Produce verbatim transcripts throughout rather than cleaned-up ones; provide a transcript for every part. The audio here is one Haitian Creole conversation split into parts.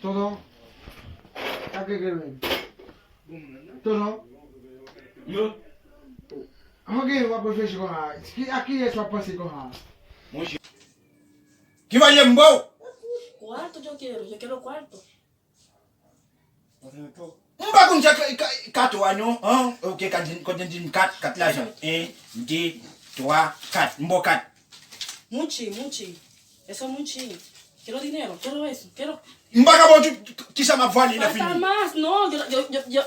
Tonton, sa k regle menm? Tonton? Yo. Avan gen w ap reflechi konsa, ki, a kiyès w ap panse konsa? Monchè. Ki va ye mbo? Cuarto yo quiero, yo quiero cuarto. M pa konn sa ka-, ka-, kato a non, an? Ok, kat, kote m di m kat, kat lajan. En, de, twa, kat. M ba w kat. Muchi, muchi. Eso muchi. Quiero dinero, quiero eso, quiero. M pa ka ba w tout, kisa m ap vale nan fini. Falta más, no, yo, yo, yo, yo,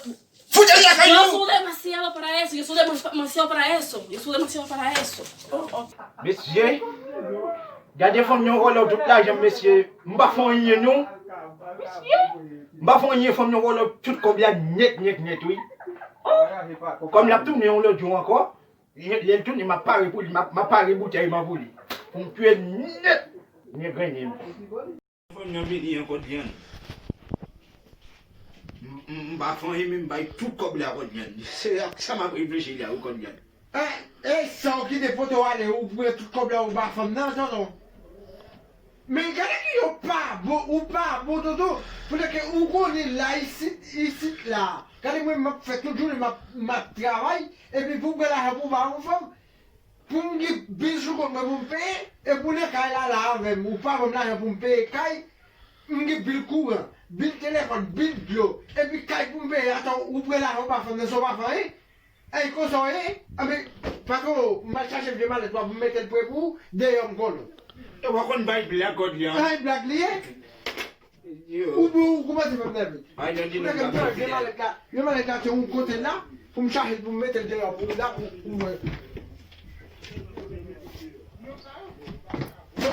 Fout lakay yo! Yo soy demasiado para eso, yo soy demasiado para eso, yo soy demasiado para eso. Oh, oh. Mesye, gade fanm nan vòlò tout lajan, mesye. M pa fè anyen non. Mesye. M pa fè anyen, fanm nan vòlò tout kòb la nèt, nèt, nèt, wi. Oh. Kòm l ap tounen yon lòt jou ankò, lè, lè l tounen, m ap pare pou li, m ap, m ap pare boutèy mwen pou li. Pou m tuye l nèt, nèt grennen m. Fanm nan vini ankò, Dyan. M, m, m pa fè anyen, men m bay tout kòb la, Kodyan. Se ak sa m ap reflechi la, wi, Kodyan. E, e, sa w kite pote w ale, ou pran tout kòb la, ou ba fanm nan, tonton. Men gade ki yo pa bon, ou pa bon, tonton. Poutèt ke ou konnen la, isit, isit la. Gade mwen, m ap fè tout jounen, m ap, m ap travay, epi pou w pran lajan pou w ba yon fanm. Pou m gen bil sou kont mwen pou m peye, epi w nan kay la, la avè m, ou pa ban m lajan pou m peye kay, m gen bil kouran, bil telefòn, bil dlo, epi kay pou m peye, atò ou pran lajan ou pa fè m nan sa w pa fè anyen? Ey, konsa w ye? Anben, pako, m al chache vye malèt la pou m mete l pre pou ou, deyò m konnen w. E w konn bay blag, Kodyan. Ay, blag li ye? Yo. Ou bon, ou kòmanse fè m nève. Ay, non, di nou bagay ki fidèl. Yo malèt la, yo malèt la, se yon kote la, pou m chache l, pou m mete l deyò, pou m la, pou, pou mwen.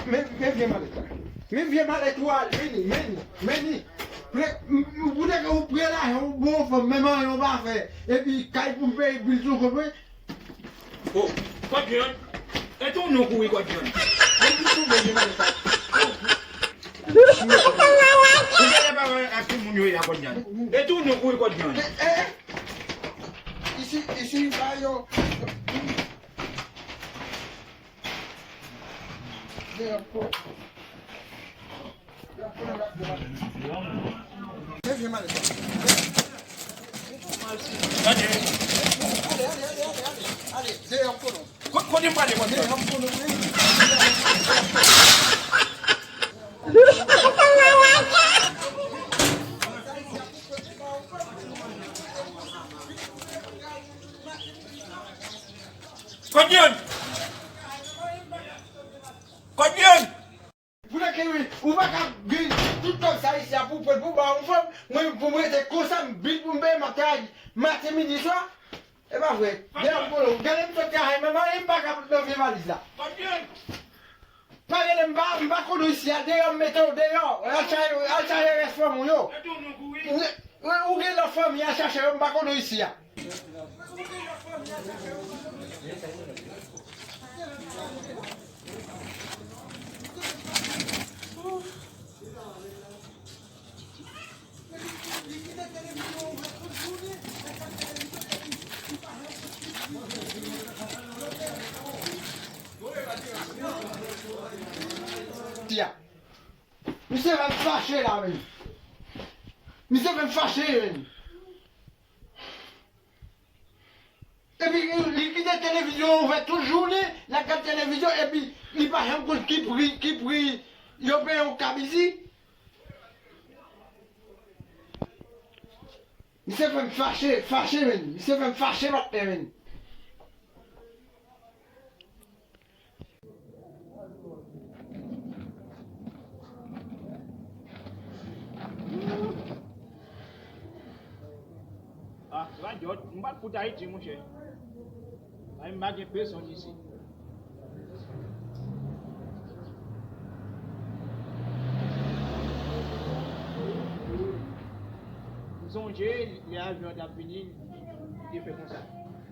Men, men vye malèt la. Men vye malèt ou al, men li, men li, men li. Pre, m, m, ou te ka ou pre lajan, ou bon fanm, menm anyen ou pa fè. Epi, kay pou m peye bil sou kont mwen, Oh, Kodyan. E tou nou kouri, Kodyan. Mwen di sou mwen, mwen sa. Ou genlè pa wè ak ki moun yo ye a, Kodyan. E tou nou kouri, Kodyan. E, e, e. Isi, isi, ba yo. Kote m prale, kote? Kote? Kote? Pou lè ke wi, ou pa ka gen tout kòb sa isi a pou pran pou ba yon fanm, mwen pou mwen rete konsa, m bil pou m peye, m ap travay maten, midi, swa. E pa vre. Gade m konnen, gade m sot travay, men mwen pa ka nan vye valiz la. Pa rele m pa, m pa konnen isi a, deyò m mete w deyò. Al chache, al chache rès fanmi w yo. Ou, ou gen lòt fanmi, al chache yo, m pa konnen isi a. Misye fè m fache la, men. Misye fè m fache, men. Epi li kite televizyon ouvè tout jounen, l ap gad televizyon, epi li pa janm konn ki pri, ki pri yo peye yon kab isi. Misye fè m fache, fache, men. Misye fè m fache, patnè, men. Ah, se pa dyòt, m pa t fout Ayiti, monchè. Ay, m pa gen pèsonn isi. M sonje lè avyon an t ap vini, li te fè konsa.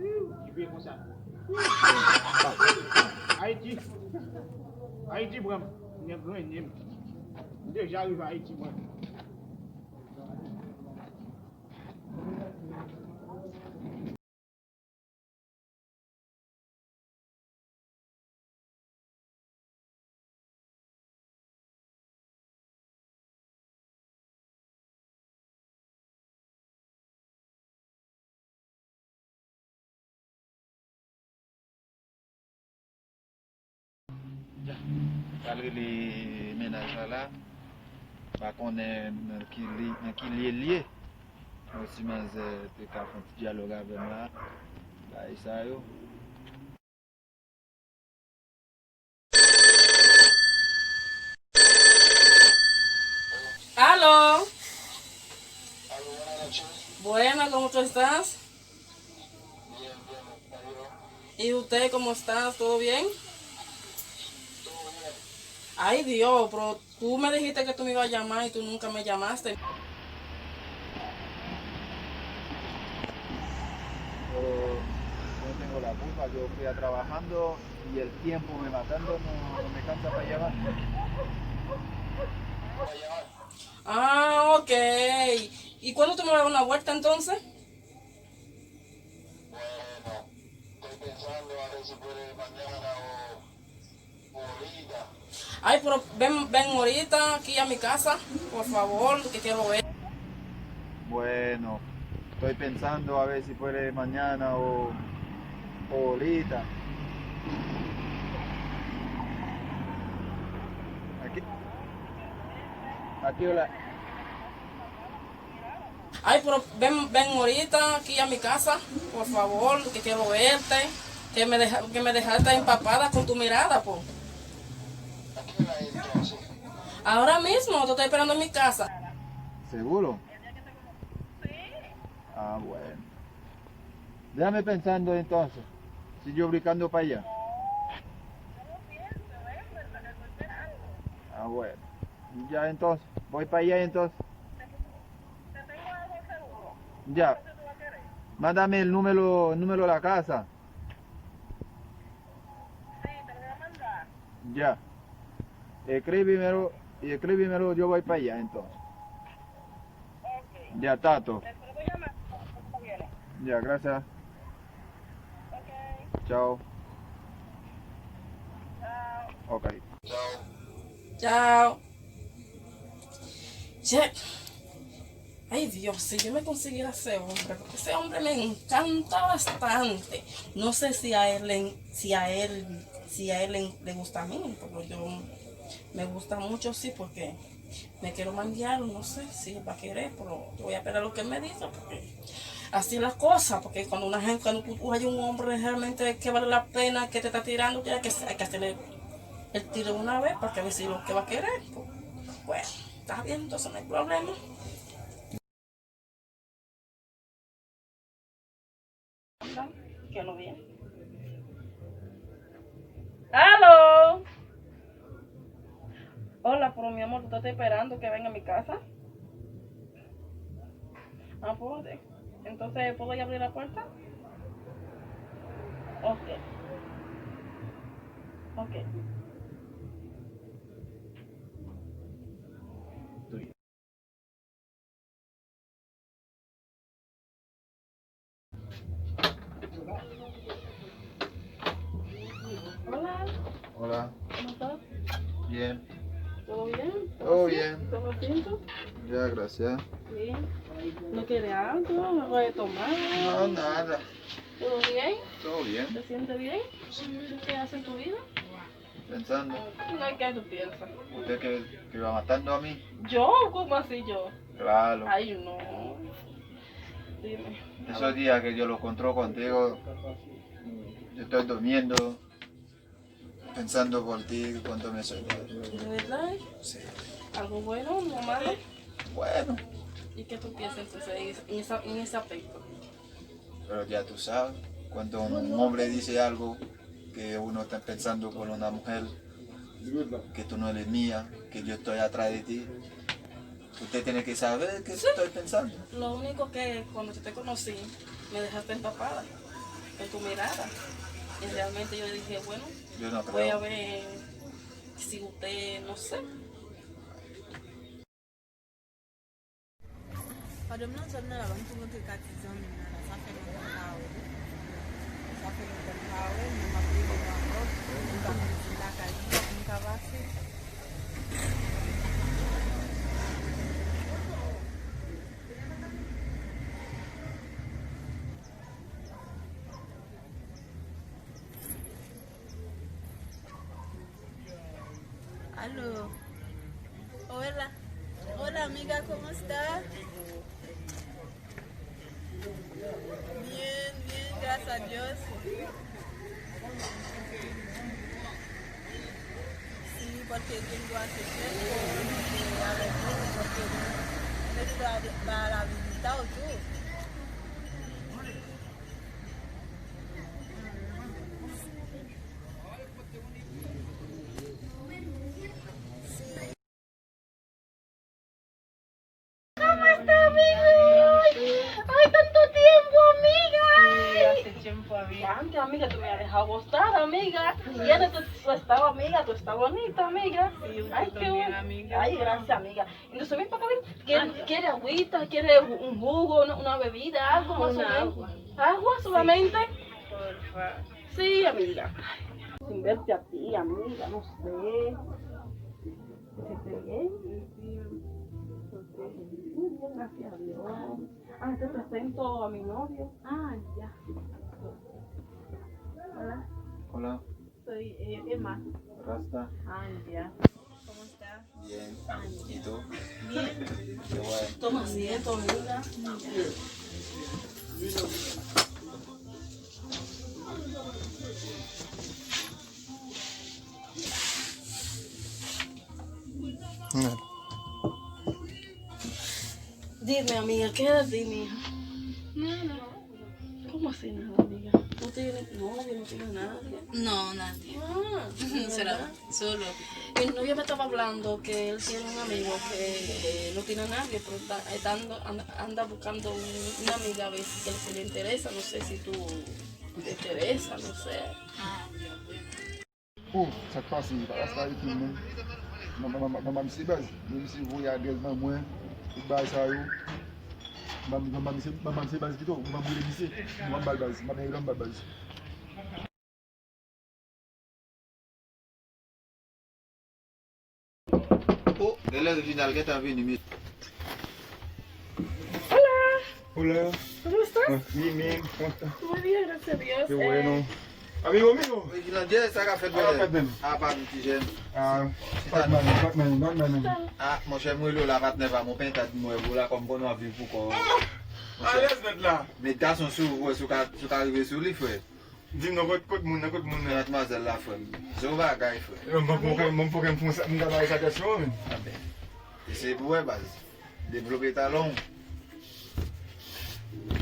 Li fè konsa. Ayiti. Ayiti pran m. Nèg grennen m. M deja rive Ayiti, mwen. Pral rele mennaj la la. Pa konnen nan ki li, nan ki lye l ye. Mwen si manzè te ka fè yon ti dyalòg avè m la. Bagay sa yo. Aló. Buena, ¿cómo tú estás? ¿Y usted cómo estás? ¿Todo bien? Ay, Dios, pero tú me dijiste que tú me ibas a llamar y tú nunca me llamaste. Pero no tengo la culpa, yo fui a trabajando y el tiempo me matando, no, no me cansa para llevar. Ah, ok. ¿Y cuándo tú me vas a dar una vuelta entonces? Bueno, estoy pensando a ver si puede mañana o, o ahorita. Ay, pero ven, ven ahorita aquí a mi casa, por favor, que quiero ver. Bueno, estoy pensando a ver si puede mañana o, o ahorita. Aquí, aquí la. Ay, pero ven, ven ahorita aquí a mi casa, por favor, que quiero verte, que me deja, que me dejaste empapada con tu mirada, po. Ahora mismo, te estoy esperando en mi casa. ¿Seguro? Ah, bueno. Déjame pensando entonces. Sigo buscando para allá. Ah, bueno. Ya entonces, voy para allá entonces. Ya. Mándame el número, número de la casa. Ya. Escríbemelo, y escríbemelo, yo voy para allá entonces. Ya, tato. Ya, gracias. Chao. Ok. Chao. Che. Ay, Dios, si yo me consiguiera ese hombre, porque ese hombre me encanta bastante. No sé si a él, le- si a él, si a él le, le gusta a mí, porque yo me gusta mucho, sí, porque me quiero manguear, no sé si él va a querer, pero yo voy a esperar lo que él me diga, porque así es la cosa, porque cuando una gente, cuando tú, tú hay un hombre realmente que vale la pena, que te está tirando, ya que hay que hacerle el tiro una vez, para que ver si lo que va a querer. Pues, bueno, está bien, entonces no hay problema. Que no viene. Aló. Hola, pero mi amor, tú estás esperando que venga a mi casa. Ah, pues, entonces, ¿puedo ir a abrir la puerta? Ok. Ok. Hola. Hola. ¿Cómo estás? Bien. ¿Todo bien? ¿Todo bien? ¿Todo bien? Ya, gracias. Bien. ¿No quiere algo? ¿Algo de tomar? No, nada. ¿Todo bien? Todo bien. ¿Te sientes bien? Sí. ¿Qué haces en tu vida? Pensando. No, ¿qué tú piensas? ¿Usted que, que va matando a mí? ¿Yo? ¿Cómo así yo? Claro. Ay, no. Dime. Esos días que yo lo encontró contigo, yo estoy durmiendo, pensando por ti, cuánto me sueño. ¿De verdad? Sí. ¿Algo bueno, no malo? Bueno. ¿Y qué tú piensas entonces en ese, en esa, en ese aspecto? Pero ya tú sabes, cuando un hombre dice algo que uno está pensando con una mujer, que tú no eres mía, que yo estoy atrás de ti, usted tiene que saber que estoy pensando. Lo único que cuando yo te conocí, me dejaste empapada con tu mirada. Y realmente yo dije, bueno, yo no creo. Voy a ver si usted, no sé. Pandan m nan zòn nan la, ban m tou rantre kay ti zanmi m nan la. Sa fè lontan m pa wè l. Sa fè lontan m pa wè l, men m ap rele l ankò. M ka vin di l lakay li, pou m ka pase. Hello. Hola. Hola, amiga, ¿cómo está? Bien, bien, gracias a Dios. Sí, porque tengo hace tiempo, eh, a ver, porque me para la visita o tú. ¿Cómo está, amiga? Ay, tanto tiempo, amiga. Sí, hace tiempo, amiga. Antes, amiga, tú me has dejado botada, amiga. Y antes tú, tú estabas, amiga, tú estabas bonita, amiga. Sí, usted también, amiga. Ay, gracias, amiga. Entonces, ven para acá, ven. ¿Quiere, quiere agüita? ¿Quiere un jugo, una, una bebida, algo más o menos? Agua solamente. Porfa. Sí, amiga. Sin verte a ti, amiga, no sé. ¿Te bien? Muy bien, gracias a Dios. Ah, te presento a mi novio. Ah, ya. Hola. Hola. Soy, eh, Emma. Rasta. Ah, ya. ¿Cómo está? Bien. ¿Y tú? Bien. Qué bueno. Toma asiento, amiga. Dime, amiga, ¿qué edad tiene? Nada. ¿Cómo así nada, amiga? ¿No tiene novio, no tiene nadie? No, nadie. Ah, ¿de verdad? Solo. El novio me estaba hablando que él tiene un amigo que no tiene nadie, pero está, está ando- anda, anda buscando un- una amiga a ver si que se le interesa. No sé si tú te interesa, no sé. Oh, sa k pase? Rasta epi m menm. Manman misye baz. Men misye voye adrès ban mwen. Tout bagay sa yo. Manman misye, manman misye baz pito. Ou pa m rele misye. M ap ba l baz. M ap ba l baz. Oh, genlè Reginald gentan vini, men. Hola. Hola. ¿Cómo estás? Bien, bien, ¿cómo estás? Muy bien, gracias a Dios. Qué bueno. Amigo mío. Reginald, sa ka fèt, brother? Sa ka fèt, men. Ah, pa di ti jèn. Ah, Batman, Batman, Batman. Ah, monchè, mwen rele w la, patnè pa m, ou pentad mwen, ou la kòm konnen w ap viv pou kò w. Alèz nèt la. Met gason sou ou, wè si w ka, si w ka rive sou li, frè. Di m non, kot, kot moun nan, kot moun nan? Matmwazèl la, frè m. Se yon bagay, frè. Yo, mwen poko, mwen poko m fon sa, m ta bay sa kèsyon, men. Anben. Eseye pou wè, baz. Devlope talan w.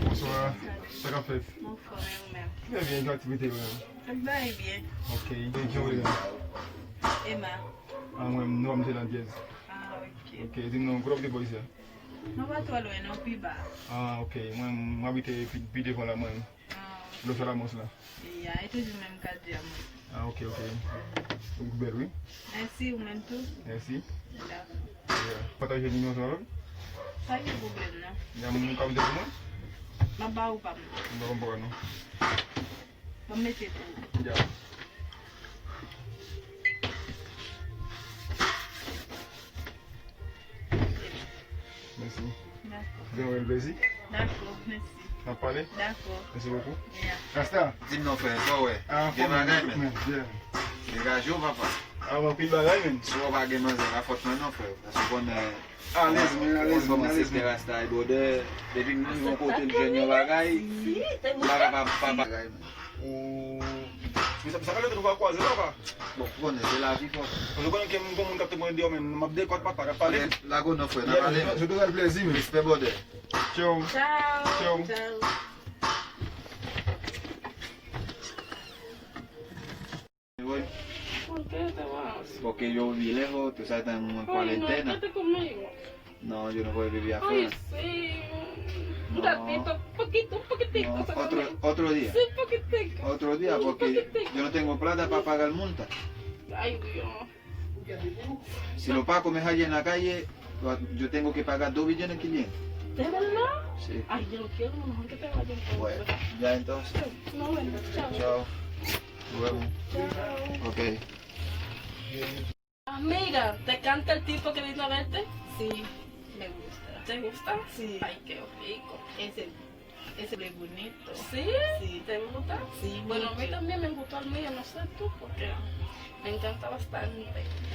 Bonswa. Sa k ap fèt? M anfòm, e ou menm? Trè byen, ki aktivite yo menm? Ap bay byen. Ok, e jan w rele? Emma. Ah, mwen, non m se Landyèz. Ah, ok. Ok, di m non, kote w abite bò isi a? Non, pa twò lwen, non, pi ba. Ah, ok, mwen, m abite pi, pi devan la, mwen. Ah, ok. Lòt sa la mons la. Ya, e toujou menm katye a mwen. Ah, ok, ok. Ou bèl, wi. Mèsi, ou menm tou. Mèsi. Dakò. Ya. Pataje nimewo sa avè m. Pa gen pwoblèm, non. Ya, moun ka mete pou mwen? M ap ba ou pa m. M pa konn pa non. Ban m mete pou ou. Ya. Mèsi. Dakò. Gen yon bèl plezi. Dakò, mèsi. N ap pale? Dakò. Mèsi bokou. Ya. Rasta. Di m non, frè, sa w wè? Ah, gen bagay, men. Degaje w, papa. Ah, anpil bagay, men. Si w pa gen manzè, pa fòt mwen non, frè. Paske w konnen. Alèz, men, alèz, men, alèz, men. Rasta e bwòdè. Depi m rive yon kote, m jwenn yon bagay. M pa ka pa, pa, pa bagay, men. Ou, men sa, sa ka lè nou pa kwaze, papa. Bon, ou konnen, se lavi, frè. Paske ou konnen ke m gon moun k ap te mwen deyò, men m ap dekòt, papa, n ap pale. Lage w non, frè, n a pale, men. Se te yon plèzi, men. Respè, brother. Tchao. Tchao. Tchao. Tchao. Oi. ¿Por qué te vas? Porque yo viví lejos, tú sabes, tan en cuarentena. Ay, no, quédate conmigo. No, yo no puedo vivir afuera. Ay, sí. Un ratito, poquito, un poquitico, no, solamente. Otro, otro día. Sí, poquitico. Otro día, porque yo no tengo plata para pagar multa. Ay, Dios. Si lo pago me halla en la calle, yo tengo que pagar dos billones quinientos. ¿De verdad? Sí. Ay, yo no quiero, mejor que te vayas entonces. Bueno, ya entonces. No, bueno, chao. Chao. Nos vemos. Chao. Ok. Amiga, ¿te encanta el tipo que vino a verte? Sí, me gusta. ¿Te gusta? Sí. Ay, qué rico. Ese. Ese le bonito. Sí, sí, te gusta. Sí, bueno, a mí mucho. También me gustó el mío, no sé tú, porque me encanta bastante.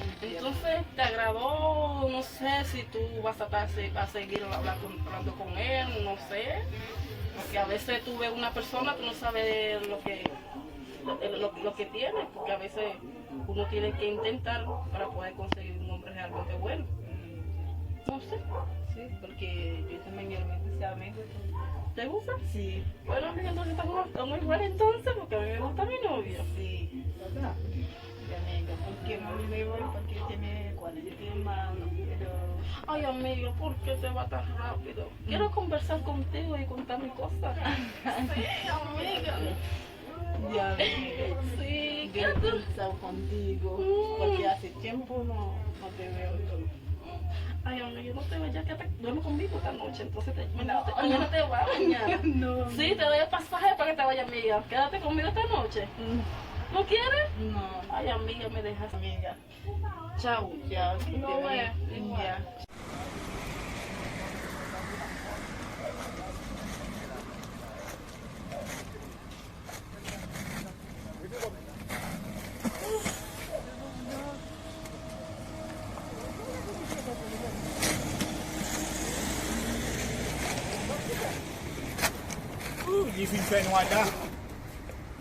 Entiendo. Entonces, ¿te agradó? No sé si tú vas a, estar se- a seguir habla- hablando con él, no sé. Porque a veces tú ves una persona, tú no sabes lo que, lo, lo- lo que tiene, porque a veces uno tiene que intentar para poder conseguir un hombre realmente bueno. No sé. Sí, porque yo también quiero meterse a amigo y todo. ¿Te gusta? Sí. Bueno, amiga, entonces estamos, estamos igual entonces, porque a mí me gusta mi novio. Sí, ¿verdad? Mi amiga, porque mami me voy, porque tiene cuarenta y más, pero... Ay, amiga, ¿por qué te va tan rápido? Quiero conversar contigo y contar mi cosa. Sí, amiga. Ya, amiga. Sí, quiero conversar contigo, porque hace tiempo no, no te veo. Ay, amiga, no te vayas, quédate, duerme conmigo esta noche, entonces te, mañana te, mañana te vas. No. Sí, te doy el pasaje para que te vayas, amiga. Quédate conmigo esta noche. ¿No quieres? No. Ay, amiga, me dejas. Amiga. Chao. Ya, que te vaya bien. Ya. Ooh, li fin fè nwa la.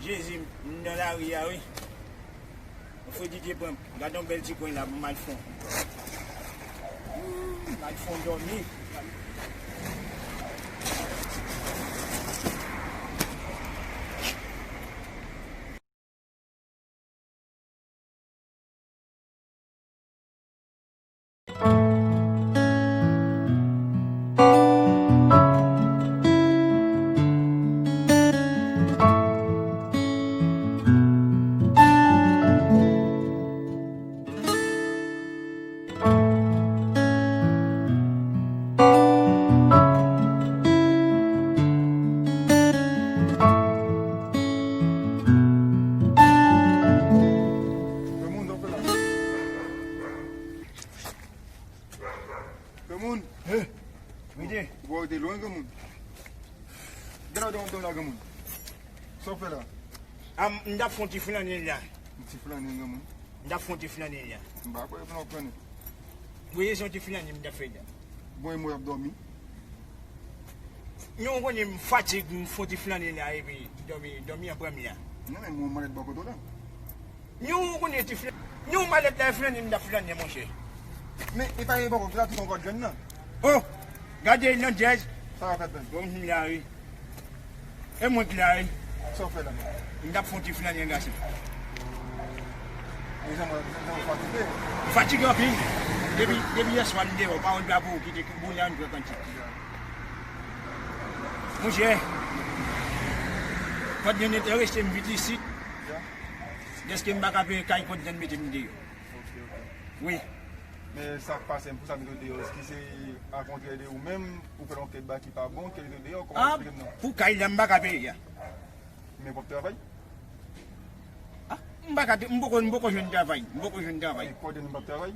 Jezi, m nan lari a, wi. Mwen fredidye pran m. Gade yon bèl ti kwen la pou m al fon. M al fon dòmi. Granmoun, sa w fè la? Granmoun. Hey, Mide. Ou te lwen, granmoun. Gade w te la, granmoun. Sa w fè la? A, m, m t ap fè yon ti flannen la. Yon ti flannen, granmoun. M t ap fè yon ti flannen la. M pa kwè w flannen. Wi, se yon ti flannen m t ap fè la. Bon, e mwen ap dòmi. Non, ou konnen m fatig, m fè yon ti flannen la, epi dòmi, dòmi an pran m la. Non, men mwen malèt bò kote w la. Non, ou konnen ti flan-, non, malèt la, e flannen m t ap flannen, monchè. Men, e pa gen bò kote w la, tout yon kòd jwenn nan. Oh! Gade nan dyèz. Sa va fèt menm. Bon, m la, wi. E mwen k la, wi. Sa w fè la? M t ap fè yon ti flannen, gason. Mezanmi, mezanmi, fatige. M fatige anpil. Depi, depi yèswa m deyò, pawòl pa pou ou kite boul la, m pran kantik. Monchè, kòd li rete m vit isit. Dèske m pa ka peye kay kòd li mete m deyò. Ok, ok. Wi. Men sa k pase, pou sa mete w deyò, èske se akontrè de ou menm, ou fè yon kèk bagay ki pa bon, ke l te deyò, kòman, eksplike m non. Pou kay la, m pa ka peye a. Men w p ap travay? A, m pa ka, m poko, m poko jwenn travay, m poko jwenn travay. E kòd li p ap travay?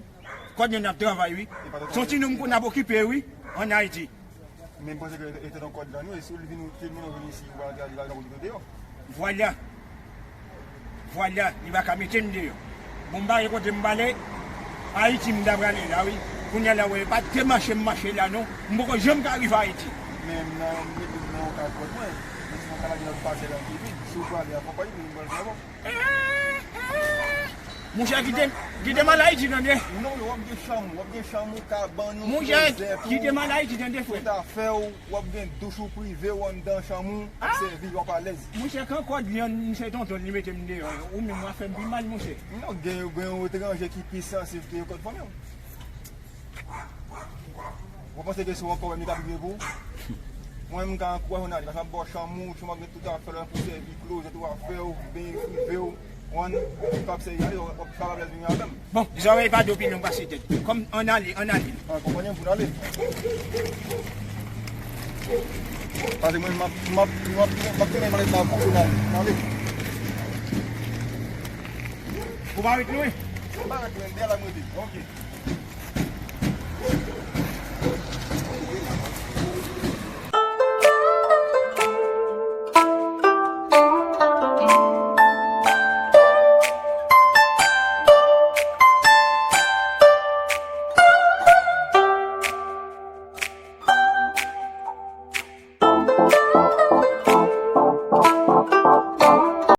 Kòd li ap travay, wi. Se yon ti nonm ke n ap okipe, wi, ann Ayiti. Men m panse ke e te nan kòd la, non, e si l vin, si l mennen w vin isi, ou pa al travay, li pa nan kòd deyò. Vwala. Vwala, li pa ka mete m deyò. Bon, m pa gen kote m prale. Ayiti m ta prale la, wi. Kounye a la, wè, e pa de mache m mache la, non. M poko janm ka rive Ayiti. Men m nan, m mete m nan yon ka kòd mwen. Men si yon ka lage lòt pasè la ki vin, si w prale, akonpaye m, m pral travay. Monchè, kite m, kite m al Ayiti, tande. Non, w ap gen chanm, w ap gen chanm ou, kabann ou, monchè, kite m al Ayiti, tande, frè. Tout afè w, w ap gen douch ou prive w anndan chanm ou, w ap sèvi, w ap alèz. Monchè, kan kòd li an, se tonton li mete m deyò, ou menm w ap fè m pi mal, monchè. Non, gen, gen yon etranje ki pi sansiv ke kòd fanmi w. Ou panse ke se yon pwoblèm li ka rive pou ou? Mwen, m ka ankouraje w nan li, paske m ap ba w chanm ou, chanm w ap gen tout afè w la pou sèvi, klozèt ou, afè w, benyen prive w, w konprann, w p ap sèvi ale, w p ap, w p ap alèz menm avè m. Bon, zòrèy pa do pi long pase tèt. Kòm, ann ale, ann ale. Akonpanye m pou n ale. Paske mwen, m ap, m ap, m ap, m ap tounen malèt la pou n ale. Ann ale. Ou pa ret lwen? M pa ret lwen, dèyè la m rete. Ok.